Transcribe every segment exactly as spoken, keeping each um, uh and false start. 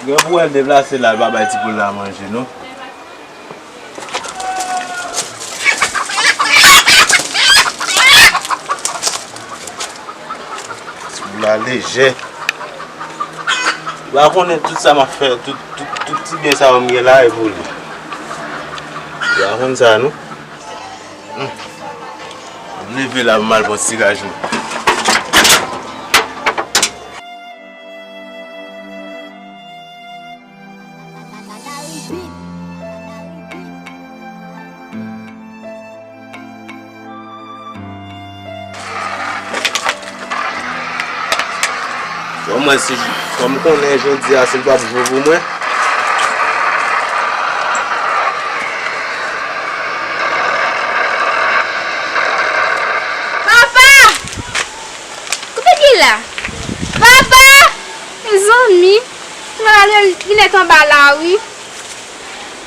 Gen pou wè l deplase la, l pa bay ti poul la manje, non. Ti poul la lejè. Ou pa konnen tout sa m ap fè, tout, tout, tout ti byen sa yo m gen la, e pou li. Ou pa konn sa, non? Hmm. M leve la, m al pran ti raj mwen. Fò m wè si, fò m konnen jodi a si l p ap jwe pou mwen. Papa! Kote l ye la? Papa! Mezanmi, m al ale linèt anba la, wi.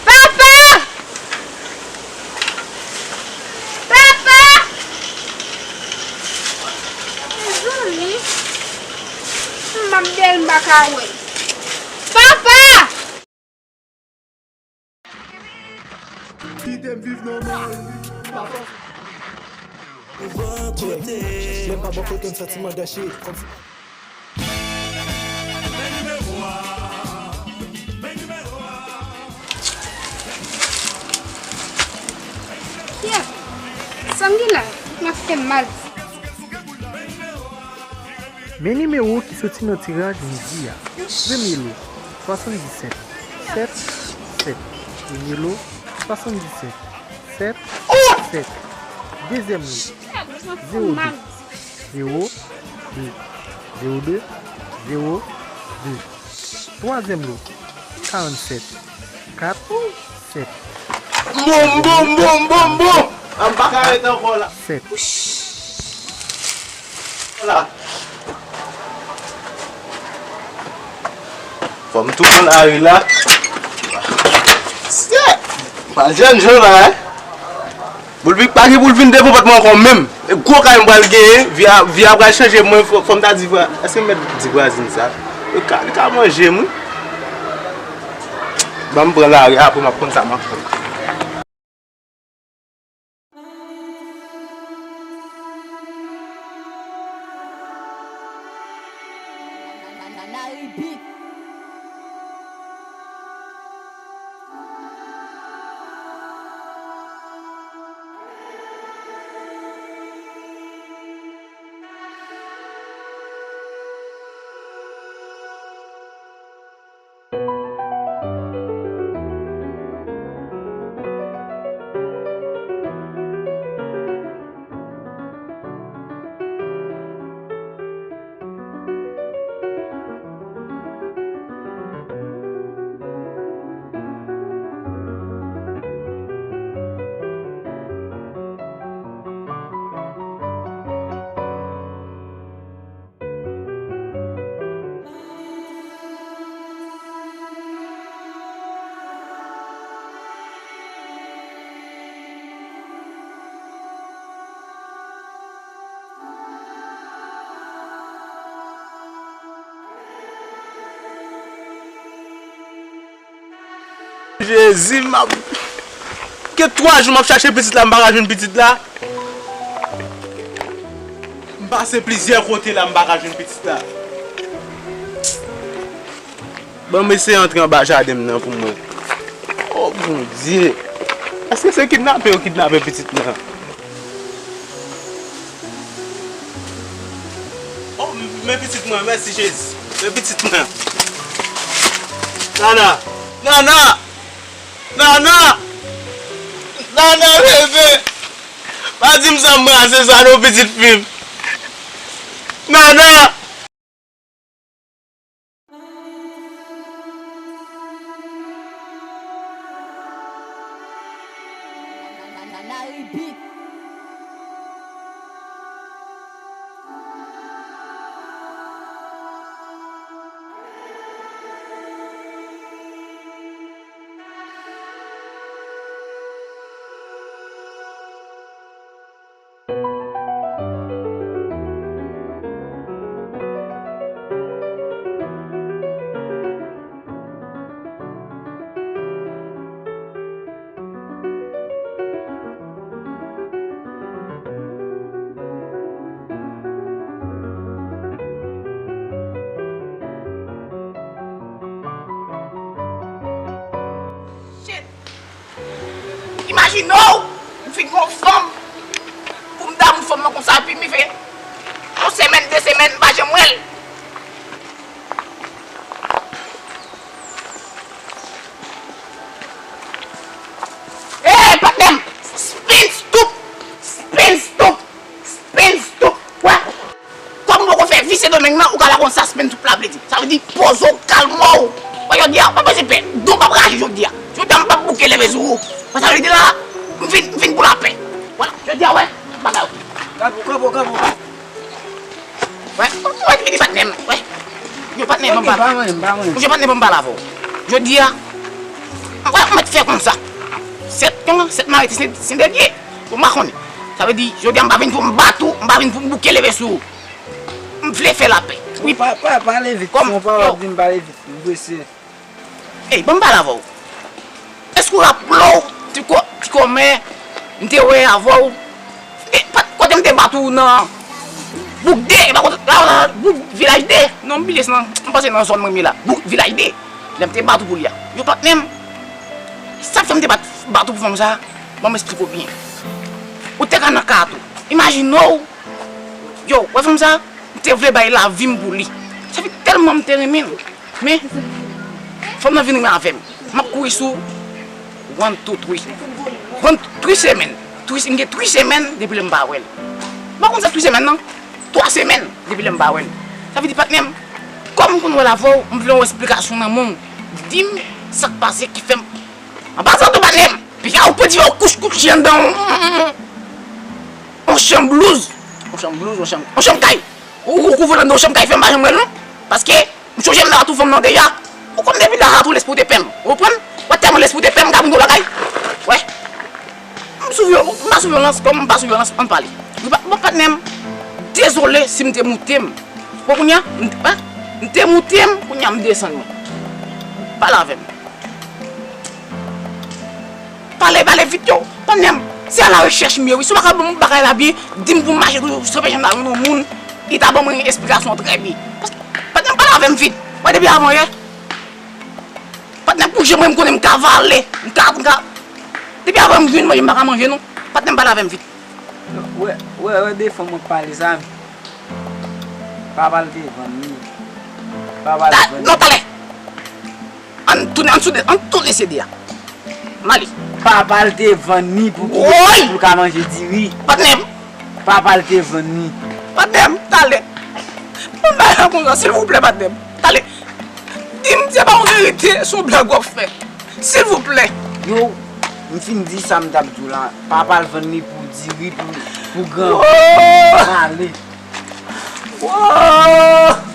Papa! Papa! Mezanmi, m ap dèyè l, m pa ka wè l. Papa! Kite m viv nòmal. Lè m pa bò kote m santi m andache. Kòmsi Yeah. Sa m gen la, m ap fè m mal. Men nimewo ki soti nan tiraj midi a. Premye lo, swasanndisèt, sèt, sèt. Premye lo, swasanndisèt, sèt, sèt. Dezyèm lo, zewo de, zewo de, zewo de, zewo de. Twazyèm lo, karannsèt, kat, sèt. Boum, boum, boum, boum, boum! An pa ka ret ankò la. Sèt. La. Fò m tou pran lari la. Sèt. Pa jèn jan la, hein? Boulvik pa gen pou l vin devan pòt mwen ankò menm. E gwo kay m pral genyen, vi a, vi a pral chanje mwen, fò, fò m ta di vwa-, èske m mèt di vwazin sa? Li ka, li ka manje m, wi. Ban m pran lari, apre m ap konn sa m ap fè. Jezi, m ap, gen twa jou m ap chache pitit la, m pa ka jwenn pitit la. M pase plizyè kote la, m pa ka jwenn pitit la. Ban m eseye antre anba jaden m nan pou m wè. O Bondye! Èske se kidnape yo kidnape pitit mwen an? O, men pitit mwen, mèsi Jezi. Men pitit mwen. Nana! Nana! Nana! Nana, bebe! Pa di m sa m brase sa non, pitit fi m. Nana! Imajine w, m fin gen yon fanm pou m damou fanm nan konsa, epi m rive yon semèn, de semèn, m pa janm wè l. Ey, patnè m! Spin, stop! Spin, stop! Spin, stop! Wè! Kòm ou poko fè vi Sendomeng nan, ou ka pa konn sa spin, stop la vle di. Sa vle di poze w, kalme w. Wè, jodi a, pa peze pè. Do p ap raje jodi a. Jodi a, m p ap bouke leve sou ou. Sa vle di la, m vin, m vin pou lapè. Vwala, jodi a, wè, bagay ou. Kanpe w, kanpe w, kanpe w. Wè, wè, vini patnè m, wè. Yo, patnè m, anba. Pa manyen, pa manyen. Yo, patnè m, anba la avè w. Jodi a, wè, ou mèt fè konsa. Sèt, kòman, sèt mare, se, se dènye. Ou pa konnen. Sa vle di, jodi a, m pa vin pou m bat ou, m pa vin pou m bouke leve sou ou. M vle fè lapè. Wi. Pa, pa, pale vit. Kòm, se yon pawòl yo. Di m pale vit. M prese. Ey, ban m pale avè w. Èske w raple w, ti kò, ti kòmè, m te wè avè w? E, pa, kote m te bat ou nan Bouk de, e pa kote, la, la, Bouk Vilaj de. Non, m bliye se nan, m panse nan zòn mwen m ye la. Bouk Vilaj de. Lè m te bat ou pou li a. Yo, patnè m, sa k fè m te bat, bat ou pou fanm sa, ban m esplike w byen. Ou te ka nan kay tou. Imajine w, yo, wè fanm sa, m te vle bay lavi m pou li. Sa fè tèlman m te renmen l. Men, fanm nan vin ri avè m. M ap kouri sou one, two, three. One, three semèn. Three, m gen three semèn depi lè m pa wè l. M pa konn sa three semèn nan. Twa semèn depi lè m pa wè l. Sa vle di, patnè m, kòm m konn wè l avè w, m vle yon esplikasyon nan men w. Di m sa k pase ki fè m. An pasan tou, patnè m, piga ou pedi yon kouch kouch anndan yon, yon chanm blouz. Yon chanm blouz, yon chanm, yon chanm kay. Ou, ou kouvri l anndan yon chanm kay, fè m pa janm wè l non. Paske m chonje m nan tou fanm nan deja. Ou konn depi la sa tou lespri w te pè m. Ou konprann? Wè tèlman lespri w te pè m, m ka vin yon bagay. Wè. M sou vyolans, m pa sou vyolans, kòm m pa sou vyolans, ann pale. Wi, pa, bon, patnè m, dezole si m te moute m. Bon, kounye a, m, wè, m te moute m, kounye a m desann mwen. Pale avè m. Pale, pale vit yo. Patnè m, se alarechèch m ye wi. Si w pa ka ban m bagay la byen, di m pou m mache toujou, sanpe janm ta jwenn yon moun ki ta ban mwen esplikasyon trè byen. Paske, patnè m, pale avè m vit. Wè, depi avan yè, patnè m, pou jan mwen m konnen m ka vale, m ka, m ka, depi avan m jwenn manje, m pa ka manje non. Patnè m, pale avè m vit. Wè, wè, wè, de fanm mwen k pale sa. Papa l te vann li. Papa l vann li. Non, talè. Ann tounen, ann tounen, ann tounen se de a. M ale. Papa l te vann li pou ki, woy, pou l ka manje diri. Patnè m. Papa l te vann li. Patnè m, talè. Ban m bagay la konsa, silvouplè, patnè m. Talè. Di m se pa yon verite, se yon blag w ap fè. Silvouplè. Yo, m fin di sa m t ap di w la. Papa l vann li pou diri, pou, pou gran. Oh! M ale. Oh!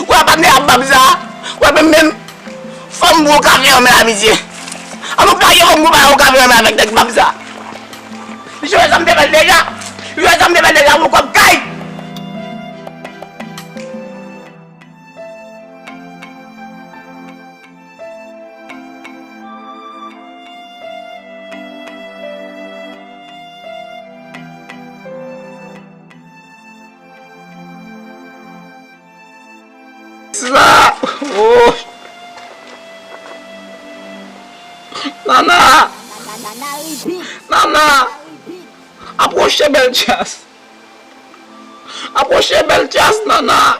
Wè, patnè a bab sa. Wè, menm, menm. Fanm gwo kafe anmè a misye. An nou pa gen fanm gwo pa yo kafe anmè avèk nèg bab sa. Misye wè sa m te fè l deja. Misye wè sa m te fè l deja pou kòb kay. Sa! Oh! Nana! Nana! Apwoche bèl djaz! Apwoche bèl djaz, Nana!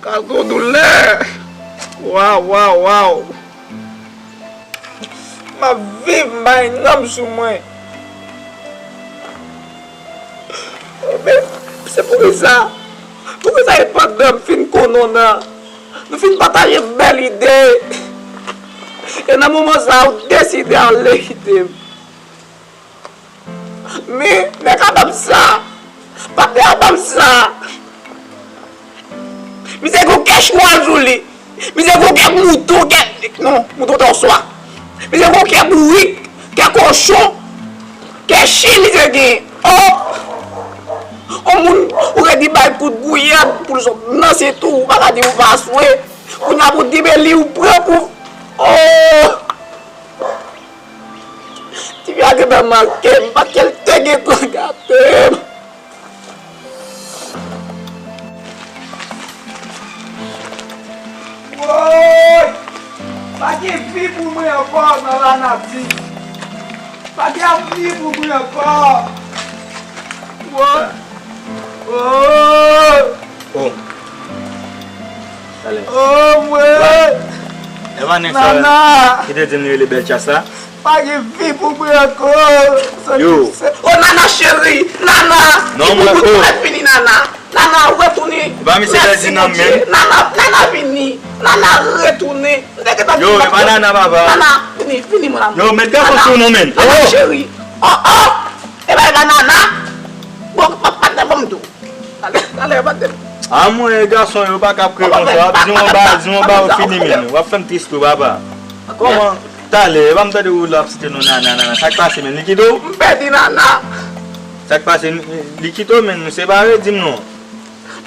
Ka gon doulè. Waw, waw, waw. M ap viv, m pa gen nanm sou mwen. Men, se poukisa, poukisa e pandan m fin konnen w nan, nou fin pataje bèl ide, e nan moman sa a, ou deside ale kite m. Men, nèg la ban m sa. Patnè a ban m sa. Misye gon kè chwal sou li. Mizè gon kè mouton, kè, non, mouton ta oswa. Mizè gon kè bourik, kè kochon, kè chen mizè gen. Oh! On moun ou redi bay kout gouyad pou l sot nan se tou, ou pa ka di ou pa swe. Kounye a pou di men li ou pran pou. Oh! Ti fi a gentan make m, pa kè l te gen kò gate m. Woy! Pa gen vi pou mwen ankò nan lanati. Pa gen vi pou mwen ankò. Woy! Woy! Oh. Talè. Oh, mwen! E pa nèg sa ki te di m li rele Bèl Chas la? Pa gen vi pou mwen ankò. Yo. Oh, Nana cheri, Nana. Non, mwen, oh. Fini, Nana. Nana, retounen. E pa misye pèdi nan men. Nana, Nana vini. Nana retounen. Yo, e pa Nana, papa. Nana, vini, vini, mon amour. Yo, met gason sou nou, men. Nana cheri. Oh, oh. E pa Nana. Bon, pa, pa, pa, pa, Talè, talè, pa t. A mwen, gason yo pa ka ap kriye konsa. W ap di yon ba, di yon ba, yo fini, men. W ap fè m tris tou, papa. Kòman? Talè, e pa m tande ou la ap site non Nana, Nana. Sa k pase, men? Li kite w? M pèdi Nana. Sa k pase? Li kite w, men? Nou separe, di m non.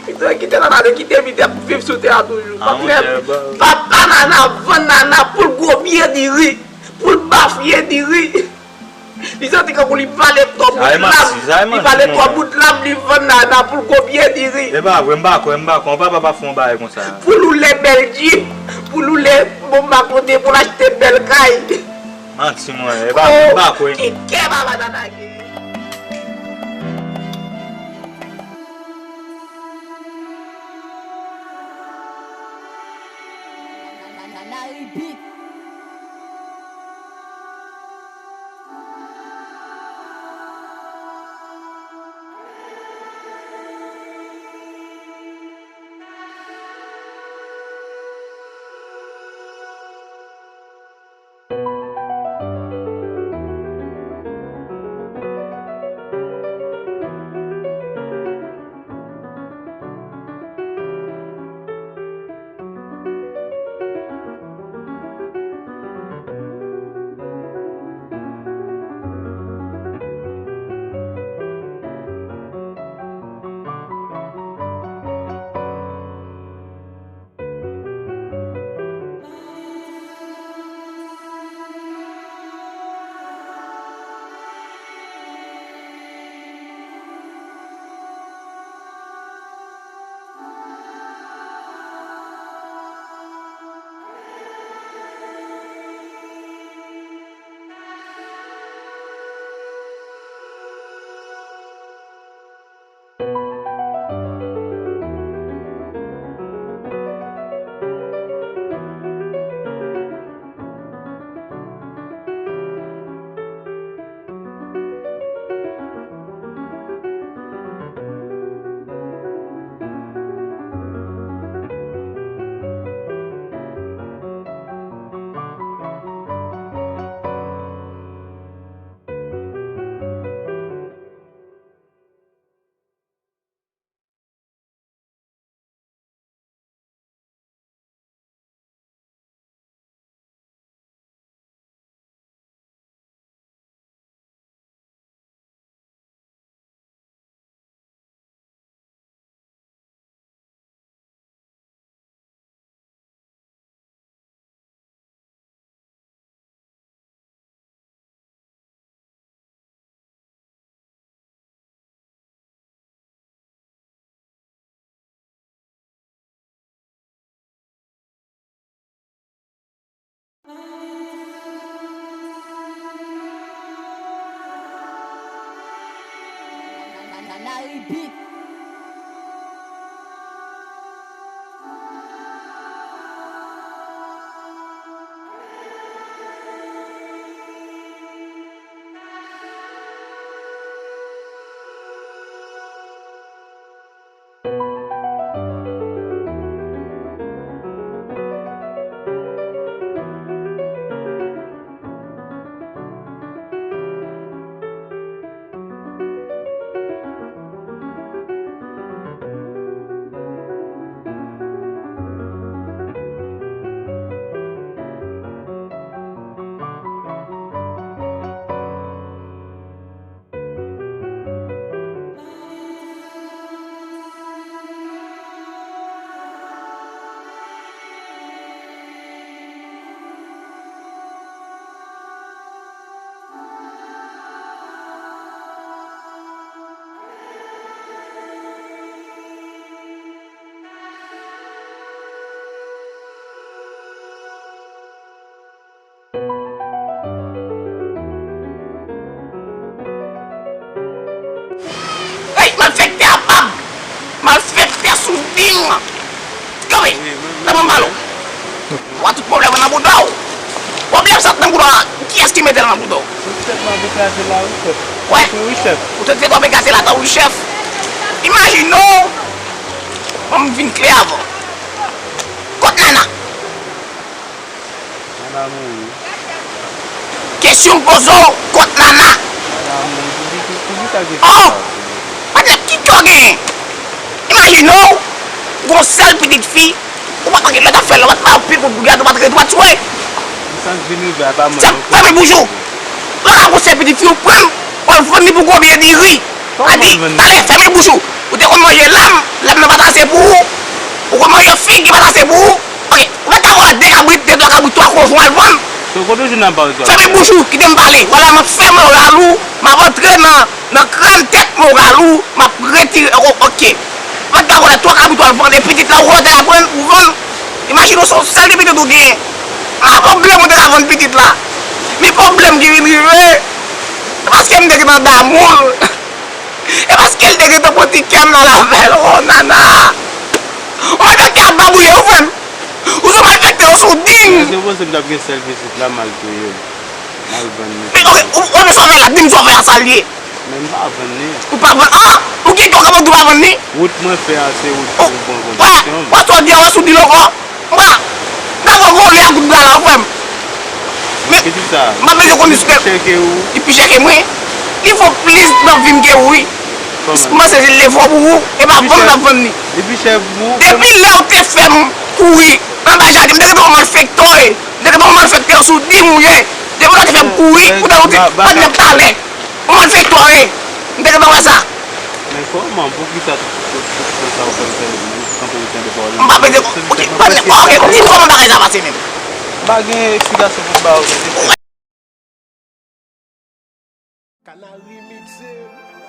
Kite, kite Nana, kite m, li ap viv sou tè a toujou. A, monchè, ba. Papa Nana vann Nana pou l gwo pye diri, pou l ba pye diri. Li santi kankou li vale twò bout lam. Li vale twò bout lam, li vann Nana pou l gwo pye diri. E pa vre, m pa kwè, m pa kwè. Yon papa p ap fè yon bagay konsa. Pou l woule bèl jip, pou l woule bon makonde, pou l achte bèl kay. Manti mwen, e pa vre, m pa kwè. Ki kè papa Nana gen? Nana Repeat. Ding! Kanpe! Nan ban m bal ou! W a tout pwoblèm nan bouda w! Pwoblèm sa k nan bouda w la, kiyès ki mete l nan bouda w? Ou tèt m ap eklaze la, wi, chèf. Wè. Wi, chèf. Ou tèt w ap eklaze la, tan wi, chèf. Imajine w, ban m vin klè avè w. Kot Nana? Nana mouri. Kesyon m poze w, kot Nana? Nana mouri. Pou ki, pou ki, pou ki sa kesyon sa? Oh! Patnè, ki kè w genyen? Imajine w, gon sèl pitit fi, ou pa t, lè w t ap fè l la, ou pa t ba yo pye kout bougè, ou pa t ret, ou pa t swe. Sa k vin rive a pa mwen. Sa, fèmen bouch ou. Ou pa ka gon sèl pitit fi, ou pran l, ou al vann li pou gwo biyè diri. Adi, talè, fèmen bouch ou. Ou te konn manje lam, lam nan pa t ase pou ou. Ou konn manje fig, li pa t ase pou ou. Ok, ou mèt ka pran de kabrit, de twa kabrit, twa kochon al vann. Fèmen bouch ou, kite m pale. Vwala, m ap fèmen oral ou, m ap antre nan, nan krèm tèt m oral ou, m ap retire, o-, ok. Ou mèt ka pran twa kabrit, ou al vann, e pitit la, ou konn te ka pran, ou vann. Imajine w, se yon sèl de pitit ou genyen. A, pwoblèm ou te ka vann pitit la. Men pwoblèm ki vin rive, se paske m te gentan damou l. E paske l te gentan pran ti kè m nan l avè l, o Nana. Ou malfektè ap babouye, wi, frè m. Ou se malfektè, ou se yon ding. Lè se panse m t ap gen sèl pitit la, m al touye l. M al vann li. Men, ok, ou, ou, men sa w fè la, di m sa w fè a, sa l ye. Men m pa vann li. Ou pa vann, ah, ou gen kè w kapab di w pa vann li? Wout mwen fè a, se wout ki bon kondisyon. Wè, wè sa w di a, wè sa w di l ankò. Mwen, nan mwen vole a kout bra la, frè m. Men, pitit sa, m ap bezwen konn li pi chè ke ou. Li pi chè ke mwen. Li vo plis nan vi m ke ou, wi. Kòman? M panse se lefò pou ou, e pa vann m t ap vann li. Li pi chè pou ou. Depi lè ou te fè m kouri anba jaden, m te gentan wè malfektè w ye. M te gentan wè malfektè sou di m ou ye. Depi lè ou te fè m kouri, ou ta, ou te, pa t nèk talè. Ou malfektè w ye. M te gentan wè sa. Men kòman, poukisa tout, tout, tout tan sa ou fè m fè, ou kanpe ou tande pawòl yo? M pa bezwen, ok, ok, di m kòman bagay sa pase menm. M pa gen eksplikasyon pou m ba ou, men se fèt. Canal Remix.